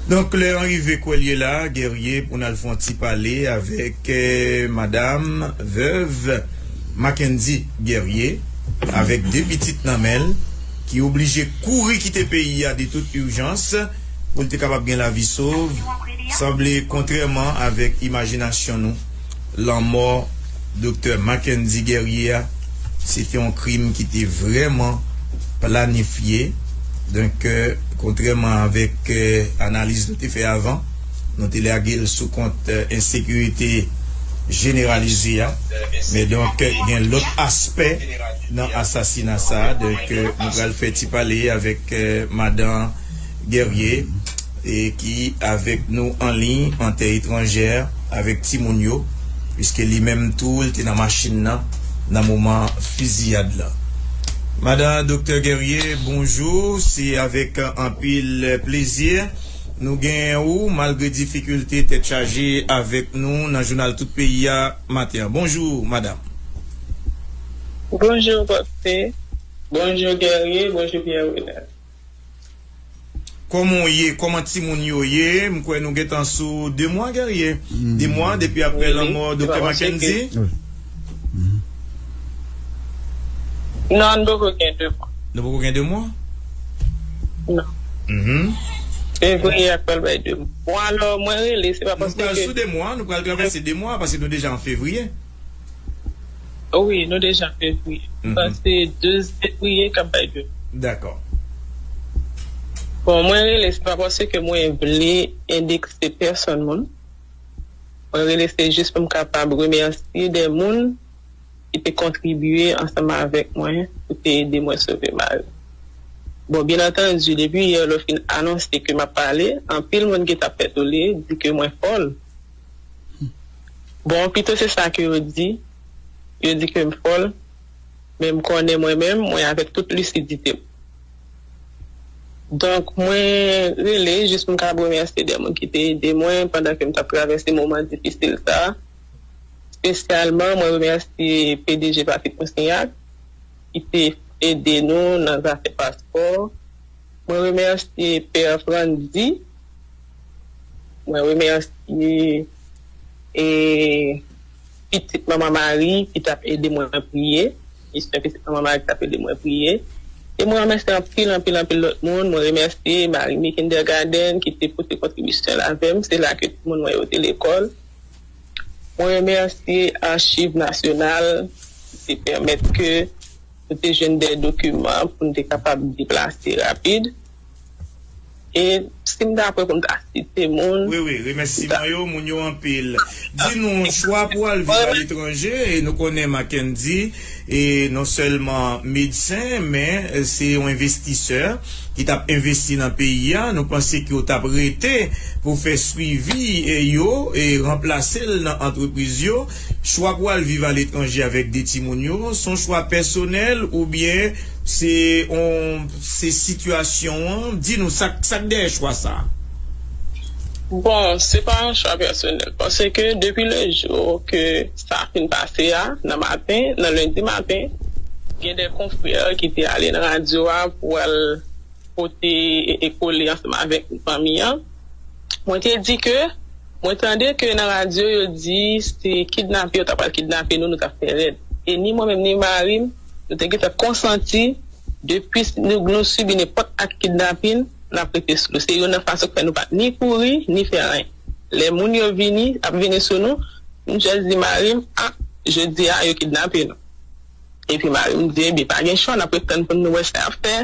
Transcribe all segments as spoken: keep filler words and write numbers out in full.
Donk, lè an rive kwè l ye la, Guerrier, pou n al fè yon ti pale avèk, eh, madam, veuve Mackendy Guerrier, avèk de pitit nan men l, ki oblije kouri kite peyi a de tout ijans pou l te kapab gen lavi sov. Sanble, kontrèman avèk imajinasyon nou, lanmò Doktè Mackendy Guerrier a, se te yon krim ki te vrèman planifye. Donk, eh, kontrèman avèk, eh, analiz nou te fè avan, nou te lage l sou kont, eh, ensekirite jeneralize a. Men donk, gen lòt aspè nan asasina sa a. Donk, eh, nou pral fè ti pale avèk, eh, madan Guerrier, e ki avèk nou an liy, an tè etranjè, avèk timoun yo, piske li menm tou, li te nan machin nan, nan moman fiziyad la. Madan Doktè Guerrier, bonjou. Se avèk anpil plezi nou genyen ou, malgre difikilte, tèt chaje avèk nou nan jounal Tout Peyi a maten an. Bonjou, madanm. Bonjou, Bòkte. Bonjou, Guerrier. Bonjou, Pierre Renald. Kòman w ye? Kòman timoun yo ye? M kwè nou gentan sou de mwa, Guerrier. De mwa depi apre lanmò Doktè Mackendy? Non, n poko gen de mwa. Nou poko gen de mwa? Non. Mhm. Fevriye a pral bay de mwa. Bon, alò, mwen rele, se pa paske... Nou pral sou de mwa, nou pral travèse de mwa, paske nou deja an fevriye. Wi, nou deja fevriye. Mhm. Sa se douz fevriye k ap bay de. Dakò. Bon, mwen rele, se pa paske mwen vle endekse pèsonn moun. Mwen rele, se jis pou m kapab remèsye de moun ki te kontribye ansanm avèk mwen pou te ede mwen sove mari m. Bon, byen antandi, depi yè lè w fin anonse ke m ap pale, anpil moun gentan fè tole, di ke mwen fòl. Bon, pito se sa ke yo di. Yo di ke m fòl, men m konnen mwen menm, mwen avèk tout lisidite m. Donk, mwen rele jis pou m kapab remèsye de moun ki te ede mwen pandan ke m t ap travèse moman difisil sa a, espesyalman, mwen remèsye P D G Patrick Moussignac, ki te ede nou nan zafè paspò. Mwen remèsye Pè Frandy. Mwen remèsye, e, pitit Manman Mari ki t ap ede mwen priye. Misyon pitit Manman Mari ki t ap ede mwen priye. E mwen remèsye anpil, anpil, anpil lòt moun. Mwen remèsye Mari Mi Kindergarten ki te pote kontribisyon l avè m. Se la ke timoun mwen yo te lekòl. Mwen remèsye Achiv Nasyonal ki te pèmèt ke nou te jwenn de dokiman pou n te kapab deplase rapid. E si m ta pran pou m ta site moun, wi, wi, remèsiman yo, moun yo anpil. Di nou, chwa pou al viv aletranje, e nou konnen Mackendy, e non sèlman medsen, men, e, se yon envestisè ki t ap envesti nan peyi a. Nou panse ke w t ap rete pou fè swivi, e, yo, e ranplase l nan antrepriz yo. Chwa pou al viv aletranje avèk de timoun yo, se yon chwa pèsonèl oubyen se yon, se sitiyasyon an? Di nou sa k, sa k dèyè chwa sa a. Bon, se pa yon chwa pèsonèl, paske depi le jou ke sa fin pase a, nan maten, nan lendi maten, gen de konfrè ki te ale nan radyo a pou al pote e, e kole ansanm avèk fanmi an. Mwen te di ke, mwen tande ke nan radyo yo di se kidnape, yo ta pral kidnape nou, nou ta fè rèd. E ni mwen menm, ni mari m, nou te gentan konsanti, depi nou, nou sibi nenpòt ak kidnapin, n ap rete sou nou. Se youn nan fason k fè nou pa t ni kouri, ni fè anyen. Lè moun yo vini, ap vini sou nou, m jis di mari m, a, jodi a, yo kidnape nou. Epi mari m di, ebyen, pa gen chwa, n ap ret tann pou n wè sa y ap fè.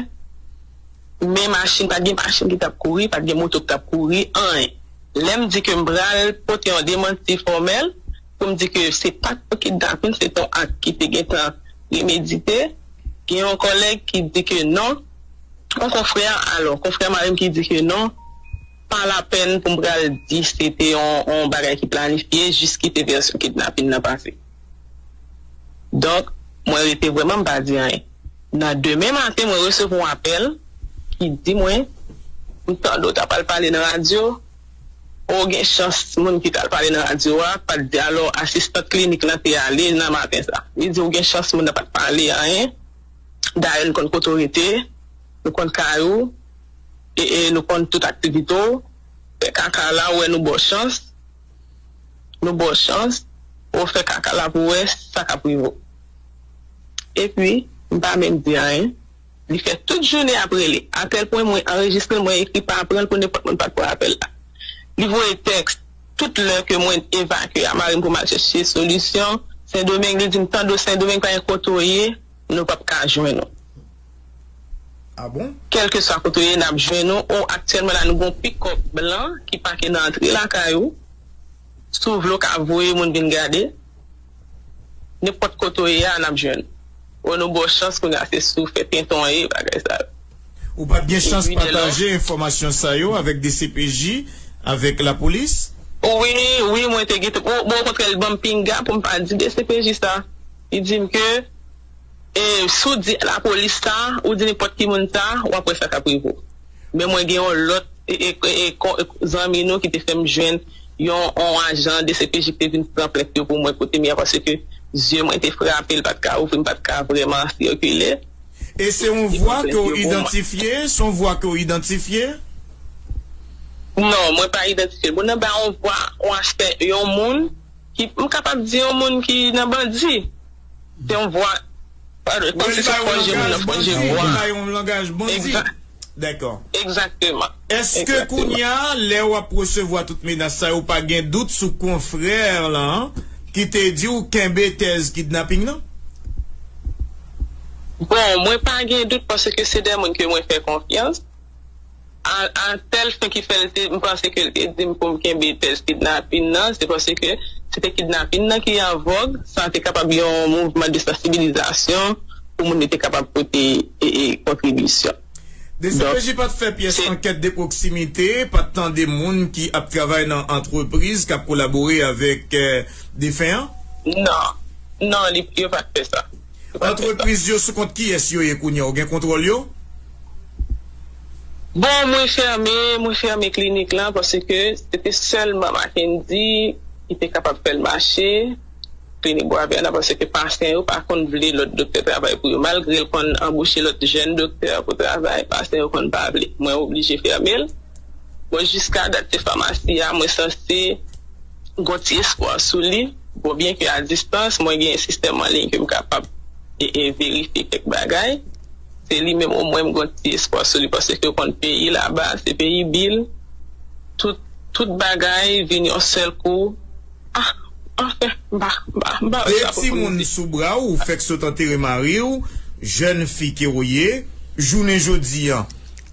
Men machin, pa t gen machin ki t ap kouri, pa t gen moto ki t ap kouri, anyen. Lè m di ke m pral pote yon demanti fòmèl pou m di ke se pa t yon kidnapin, se t yon ak ki te gentan premedite, gen yon kòlèg ki di ke non, yon konfrè, alò, konfrè mari m ki di ke non, pa lapèn pou m pral di se te yon, yon bagay ki planifye, jis kite vèsyon kidnapin nan pase. Donk, mwen rete vrèman, m pa di anyen. Nan demen maten, mwen resevwa yon apèl ki di mwen, m tande w t ap al pale nan radyo, o gen chans moun ki t al pale nan radyo a, pa t di, alò, asistant klinik lan te ale nan maten sa. Li di, ou gen chans moun nan pa t pale anyen. Dayè, nou konn kote w rete, nou konn kay ou, e, e nou konn tout aktivite w. kaka la, ou wè nou ba w chans, nou ba w chans, ou fè kaka la pou w wè sa k ap rive w. Epi, m pa menm di anyen. Li fè tout jounen ap rele. Atèl pwen mwen anrejistre l, mwen ekri pa pran l pou nenpòt moun pa t pran apèl la. Li voye tèks tout lè ke mwen evakye a mari m pou m al chèche solisyon. Sendomeng, li di m, "Tande w, Sendomeng pa gen kote w ye, nou p ap ka jwenn ou." Ah bon? Kèlkeswa kote w ye, n ap jwenn ou. Ou aktyèlman la, nou gen yon pikòp blan ki pake nan antre lakay ou. Si w vle, w ka voye moun vin gade. Nenpòt kote w ye a, n ap jwenn ou. Ou nou ba w chans kounye a, se si w fè penton ye, bagay sa yo. Ou pa t gen chans pataje enfòmasyon sa yo avèk D C P J, avèk lapolis? Wi, wi, mwen te gentan. Bon, bon, okontrè, li ban m pinga pou m pa di D C P J sa. Li di m ke, e, si w di lapolis sa, ou di nenpòt ki moun sa, w ap wè sa k ap rive w. Men mwen gen yon lòt e, e, e, e, zanmi nou ki te fè m jwenn yon, yon ajan D C P J ki te vin pran plent yo pou mwen kote m ye a, paske zye mwen te frape, l pa t ka ouvri, m pa t ka vrèman sikile. E se yon vwa ke w idantifye? Se yon vwa ke w idantifye? Non, mwen pa idantifye l. Bon, nan ba yon vwa, yon aspè, yon moun ki, m kapab di yon moun ki nan bandi. Se yon vwa, padon, kòmsi se fòje moun nan fòje vwa. Li ba yon langaj bandi. Dakò. Egzakteman. Èske kounye a, lè w ap resevwa tout menas sa yo, ou pa gen dout sou konfrè w lan ki te di w kenbe tèz kidnaping nan? Bon, mwen pa gen dout paske se de moun ke mwen fè konfyans. A, a tèl fen ki fè l te, m panse ke l te di m pou m kenbe tèz kidnaping nan, se paske se te kidnaping nan ki an vòg, sa te kapab yon mouvman de sansibilizasyon pou moun yo te kapab pote, e, e, kontribisyon. D C P J pa t fè pyès ankèt de pwoksimite, pa t tande moun ki ap travay nan antrepriz k ap kolabore avèk, eh, defen an? Non. Non, li, yo pa t fè sa. Antrepriz yo sou kont kiyès yo ye kounye a? Ou gen kontwòl yo? Bon, mwen fèmen, mwen fèmen klinik lan paske se te sèlman Mackendy ki te kapab fè l mache. Klinik Bwavè nan paske pasyan yo pa konn vle lòt doktè travay pou yo. Malgre l konn anboche lòt jèn doktè pou travay, pasyan yo konn pa vle. Mwen oblije fèmen l. Bon, jiska dat se famasi a, mwen sanse gon ti espwa sou li. Bon, byenke a distans, mwen gen sistèm an liy ke m kapab e, e verifye kèk bagay. Se li menm omwen m gon ti espwa sou li paske yo konn peyi laba, se peyi bil. Tout, tout bagay vin yon sèl kou. Ah, anfen, m pa, m pa, m pa wè sa pou pou m di. De timoun sou bra w, ou fèk sot antere mari w, jèn fi ke w ye, jounen jodi a,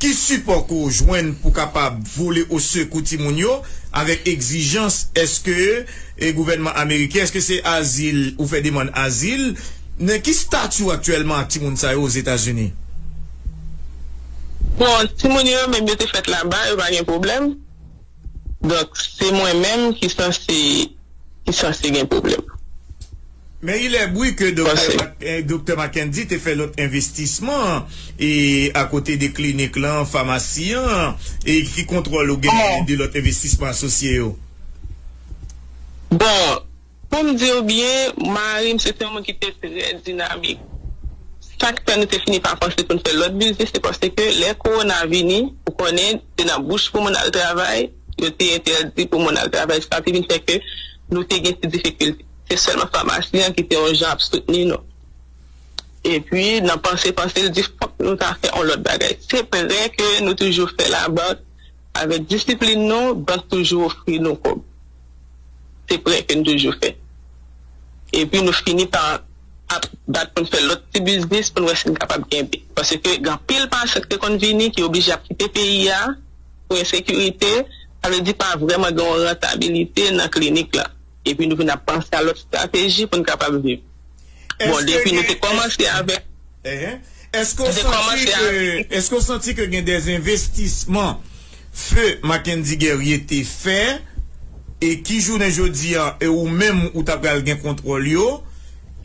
ki sipò ke w jwenn pou kapab vole osekou timoun yo avèk egzijans? Èske e gouvènman ameriken, èske se azil, ou fè demann azil? Nan ki stati w aktyèlman ak timoun sa yo Ozetazini? Bon, timoun yo menm yo te fèt laba, yo pa gen pwoblèm. Donk, se mwen menm ki sanse, ki sanse gen pwoblèm. Men il est bri ke doktè Mac- eh, doktè Mackendy te fè lòt envestisman e akote de klinik lan, famasi an, e ki kontwòl ou genyen de lòt envestisman asosye yo? Bon, pou m di w byen, mari m se te yon moun ki te trè dinamik. Sa k fè nou te fini pa panse pou n fè lòt biznis, se paske lè kowona vini, ou konnen, se nan bouch pou moun al travay, yo te entèdi pou moun al travay, sa te vin fè ke nou te gen ti difikilte. Se sèlman famasi an ki te yon jan ap soutni nou. Epi, nan panse, panse, l di fòk nou ta fè yon lòt bagay. Se vre ke nou toujou fè labank, avèk disiplin nou, bank toujou ofri nou kòb. Se prè ke n toujou fè. Epi nou fini pa ap bat pou n fè lòt ti biznis pou n wè si n kapab kenbe. Paske gen anpil pasyan ki te konn vini ki oblije ap kite peyi a pou ensekirite, sa vle di pa vrèman gen yon rantabilite nan klinik la. Epi nou vin ap panse a lòt estrateji pou n kapab viv. Bon, depi nou te kòmanse avèk Èske w santi ke, èske w santi ke gen de envestisman Feu Mackendy Guerrier te fè e ki jounen jodi a e ou menm ou ta pral gen kontwòl yo,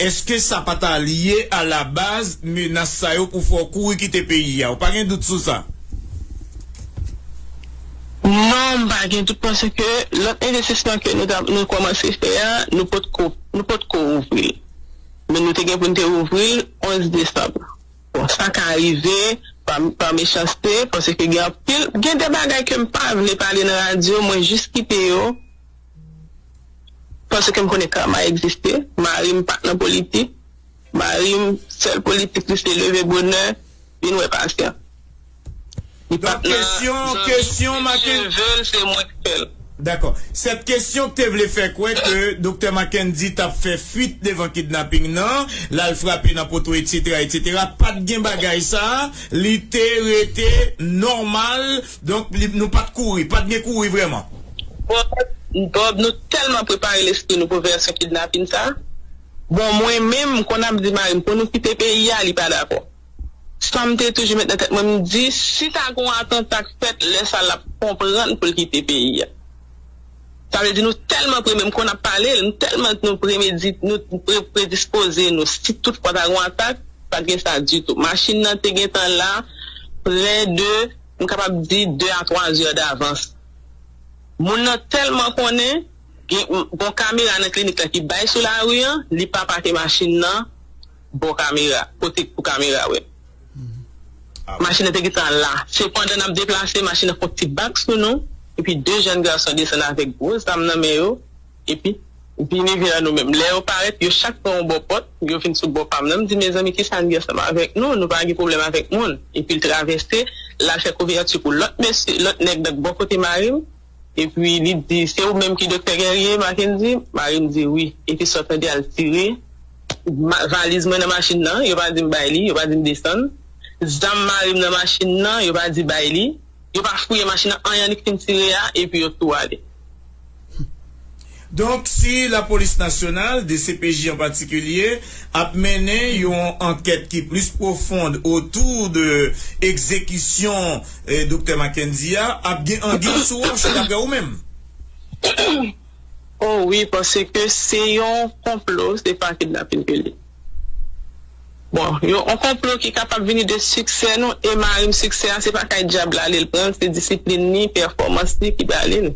èske sa pa ta lye alabaz menas sa yo pou fè w kouri kite peyi a? Ou pa gen dout sou sa? Non, m pa gen dout paske lòt envestisman ke nou ta, nou kòmanse fè a, nou potko, nou potko ouvri l. Men nou te gen pou n te ouvri l onz desanm. Bon, sa ka rive, pa, pa mechanste, paske gen anpil, gen de bagay ke m pa vle pale nan radyo, mwen jis kite yo, paske m konnen kama egziste, mari m pa t nan politik, mari m sèl politik li se leve bonè, vin wè pasyan. Li pa t nan zòn, kesyon, kesyon, Macken- se mwen k fè l. Dakò. Sèt kesyon k te vle fè kwè ke Doktè Mackendy t ap fè fuit devan kidnaping nan, l al frape nan poto, etsetera, etsetera. Pa t gen bagay sa, li te rete nòmal, donk li, nou pa t kouri, pa t gen kouri vrèman. Bob, Bob, nou tèlman prepare lespri nou pou vèsyon kidnaping sa. Bon, mwen menm, m konn ap di mari m pou nou kite peyi a, li pa dakò. Sa m te toujou met nan tèt mwen, m di, si ta gon atanta k fèt, lè sa l ap konprann pou l kite peyi a. Sa vle di nou tèlman pre, men m konn ap pale, nou tèlman nou premedi-, nou pre-, predispoze nou. Si toutfwa ta gon atak, pa t gen sa ditou. Machin nan te gentan la, prè de, m kapab di, de a twa zè davans. Moun nan tèlman konnen, gen, gon kamera nan klinik la ki bay sou lari an, li pa pake machin nan bò kamera, kote pou kamera wè. Machin nan te gentan la. Se pandan n ap deplase, machin nan fè yon ti bak sou nou, epi de jèn gason desann avèk gwo zam nan men yo, epi vini vè nou menm. Lè yo parèt, yo chak pran yon bò pòt, yo vin sou bò pa m nan. M di, mezanmi, kisa n gen ansanm avèk nou? Nou pa gen pwoblèm avèk moun. Epi l travèse, l al fè kouvèti pou lòt mesye, lòt nèg nan bò kote mari m. Epi li di, se ou menm ki Doktè Guerrier, Mackendy? Mari m di, wi. Epi sa w tande al tire ma-, valiz mwen nan machin nan, yo pa di m bay li, yo pa di m desann. Zam mari m nan machin nan, yo pa di bay li. Yo pa fouye machin nan, anyen annik fin tire a, epi yo tou ale. Donk, si Lapolis Nasyonal, D C P J an patikilye, ap mennen yon ankèt ki plis pwofond otou de egzekisyon, eh, Doktè Mackendy a, ap gen anguille sou wòch, daprè ou menm? Oh wi, paske se yon konplo, se pa kidnapin ke li. Bon, yon, yon konplo ki kapab vini de siksè nou, e mari m siksè a, se pa kay dyab la li l pran l, se disiplin li, pèfòmans li ki ba li l.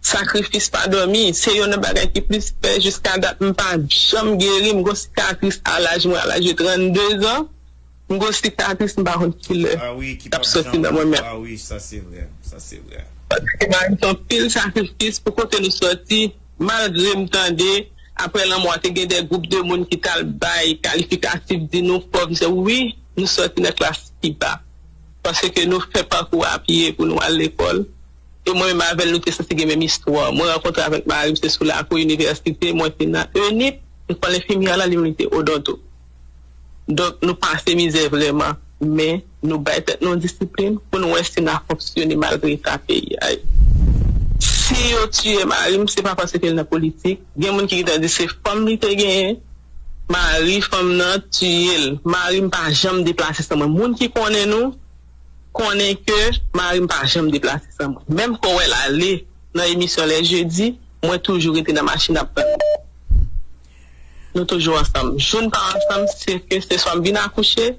Sakrifis pa dòmi, se youn nan bagay ki plis pè jiska dat m pa janm geri, m gon sikatris a laj mwen, a laj de trannde zan, m gon sikatris m pa konn kilè. Ah wi, ki p ap soti nan mwen menm. Ah wi, sa se vrè, sa se vrè. Paske mari m fè anpil sakrifis pou kote nou soti, malgre m tande, apre lanmò a te gen de gwoup de moun ki t al bay kalifikatif, di nou pòv, se wi, nou soti nan klas ki ba. Paske nou fè pakou a pye pou nou al lekòl. E mwen menm avè l, nou te santi gen menm istwa. Mwen rankontre avèk mari m, se sou lakou inivèsite, mwen te nan ENIP, lekòl enfimyè la, li menm li te odonto. Donk, nou pase mizè vrèman, men nou bay tèt nou disiplin pou nou wè si n a fonksyone malgre eta peyi a ye. Si yo tiye mari m, se pa paske l nan politik. Gen moun ki gentan di se fanm li te genyen, mari fanm nan tiye l. Mari m pa janm deplase san mwen. Moun ki konnen nou, konnen ke mari m pa janm deplase san mwen. Menm ke w wè l ale nan emisyon lè jedi, mwen toujou rete nan machin ap tann. Nou toujou ansanm. Jou n pa ansanm, se ke se swa m vin akouche,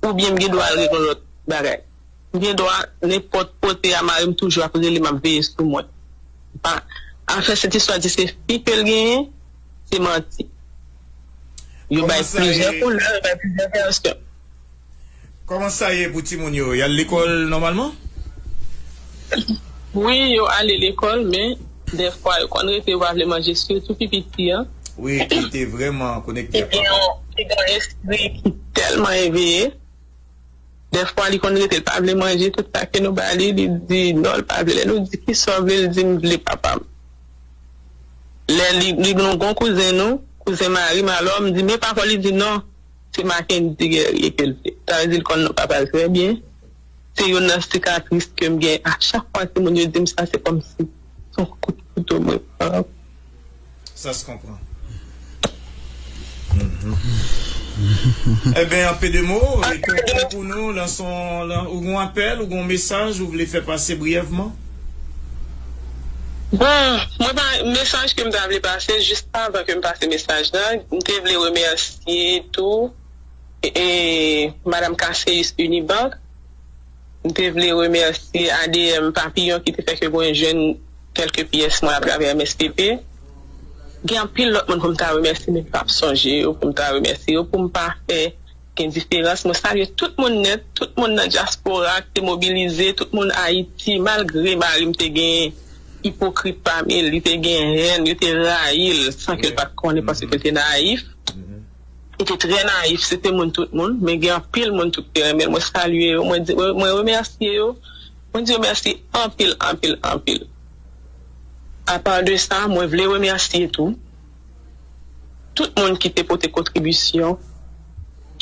oubyen m gen dwa al regle yon lòt bagay. M gen dwa, nenpòt kote a, mari m toujou ap rele m, ap veye sou mwen. Pa, afè sèt istwa di se fi ke l genyen, se manti. Yo bay plizyè koulè, yo bay plizyè vèsyon. Kòman sa ye pou timoun yo? Y al lekòl nòmalman? Wi, yo ale lekòl, men dèfwa yo konn rete, yo pa vle manje, sitou pi piti an. Wi, ki te vrèman konekte ak papa. Ki gen yon, ki gen yon espri ki tèlman eveye. Dèfwa, li konn rete, l pa vle manje, tout sa ke nou ba li, li di non, l pa vle. Lè nou di, kisa w vle, l di, m vle papa m. Lè li, li gen yon kouzen nou, kouzen mari m, alò, m di, men papa w, li di non, se Mackendy Guerrier ke l vle. Sa vle di l konn non papa l trè byen. Se youn nan sikatris ke m gen. A chak fwa timoun yo di m sa, se kòmsi se yon kout kouto mwen pran. Ça se comprend. Eben, an pe de mo, e tonton pou nou, lanse yon, lan-, ou gon apèl, ou gon mesaj ou vle fè pase briyèvman? Bon, mwen pa, mesaj ke m ta vle pase, jis avan ke m pase mesaj la, m te vle remèsye tou, e, e, Madanm Cassius Unibank, m te vle remèsye A D M Papillon ki te fè ke mwen jwenn kèlke pyès mwen atravè M S P P. Gen anpil lòt moun pou m ta remèsye, men m p ap sonje yo, pou m ta remèsye yo, pou m pa fè gen diferans. Mwen salye tout moun nèt, tout moun nan dyaspora ki te mobilize, tout moun Ayiti, malgre mari m te gen ipokrit pami l, li te gen hèn, li te rayi l, san ke l pa t konnen paske l te nayif. Li te trè nayif, se te moun tout moun, men gen anpil moun tou ki te renmen l. Mwen salye yo, mwen di, mwen, mwen remèsye yo, mwen di yo mèsi anpil, anpil, anpil. Apa de sa, mwen vle remèsye tou tout moun ki te pote kontribisyon,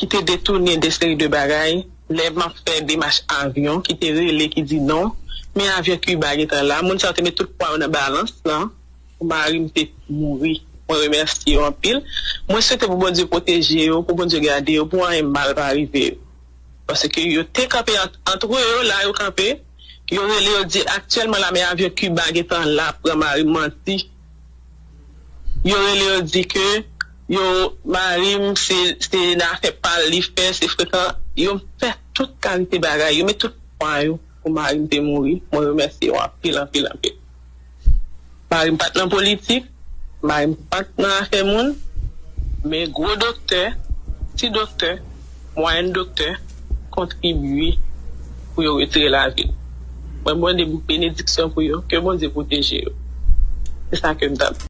ki te detounen de seri de bagay. Lè m ap fè demach avyon, ki te rele, ki di non, men avyon Kiba gentan la. Moun sa yo te met tout pwa yo nan balans lan pou mari m te mouri. Mwen remèsye yo anpil. Mwen swete pou Bondye pwoteje yo, pou Bondye gade yo, pou anyen mal pa rive yo. Paske yo te kanpe ant, antre yo, la yo kanpe, yo rele yo di aktyèlman la, men avyon Kiba gentan la, pran mari m manti. Yo rele yo di ke yo, mari m se, se nan afè pa l li fè, se frekan. Yo fè tout kalite bagay, yo met tout pwa yo pou mari m te mouri. Mwen remèsye yo anpil, anpil, anpil. Mari m pa t nan politik, mari m pa t nan afè moun, men gwo doktè, ti doktè, mwayèn doktè kontribye pou yo retire lavi l. Mwen mande benediksyon pou yo, ke Bondye pwoteje yo. Se sa ke m t ap di.